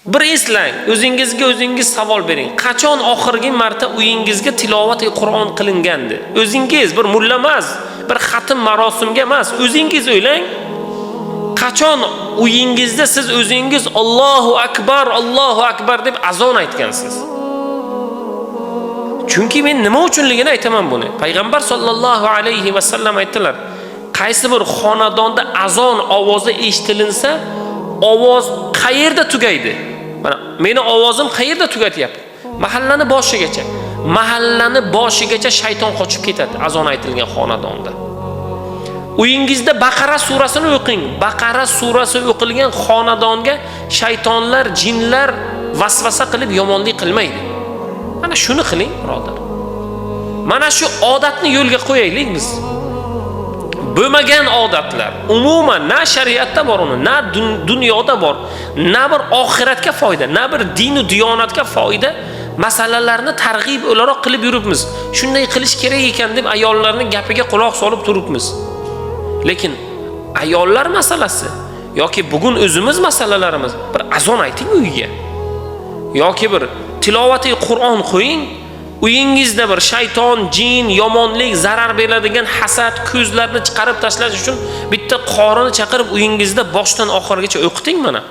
Bir eslang, o'zingizga o'zingiz savol bering. Qachon oxirgi marta uyingizga tilovati Qur'on qilingandi? O'zingiz, bir mulla emas, bir xatm marosimga emas, o'zingiz o'ylang. Qachon uyingizda siz o'zingiz Allohu akbar, Allohu akbar deb azon aytgansiz? Chunki men nima uchunligini aytaman buni. Payg'ambar sollallohu alayhi va sallam aytdilar: qaysi bir xonadonda azon ovozi eshitilinsa, ovoz qayerda tugaydi? Mana meni ovozim qayerda tugatyapti? Mahallani boshigacha. Mahallani boshigacha shayton qochib ketadi azon aytilgan xonadonda. Uyingizda Baqara surasini o'qing. Baqara surasi o'qilgan xonadonga shaytonlar, jinlar vasvasa qilib yomonlik qilmaydi. Mana shuni qiling, birodar. Mana shu odatni yo'lga qo'yaylik biz. Bo'lmagan odatlar umuman na shariatda bor uni, na dunyoda bor, na bir oxiratga foyda, na bir dinu diyonatga foyda masalalarni targ'ib o'laroq qilib yuribmiz. Shunday qilish kerak ekan deb ayollarning gapiga quloq solib turibmiz. Lekin ayollar masalasi yoki bugun o'zimiz masalalarimiz, bir azon ayting uyga, yoki bir tilovati Qur'on qo'ying. Uyingizda bir shayton, jin, yomonlik, zarar beradigan hasad, ko'zlarni chiqarib tashlash uchun bitta qorini chaqirib uyingizda boshdan oxirigacha o'qiting mana.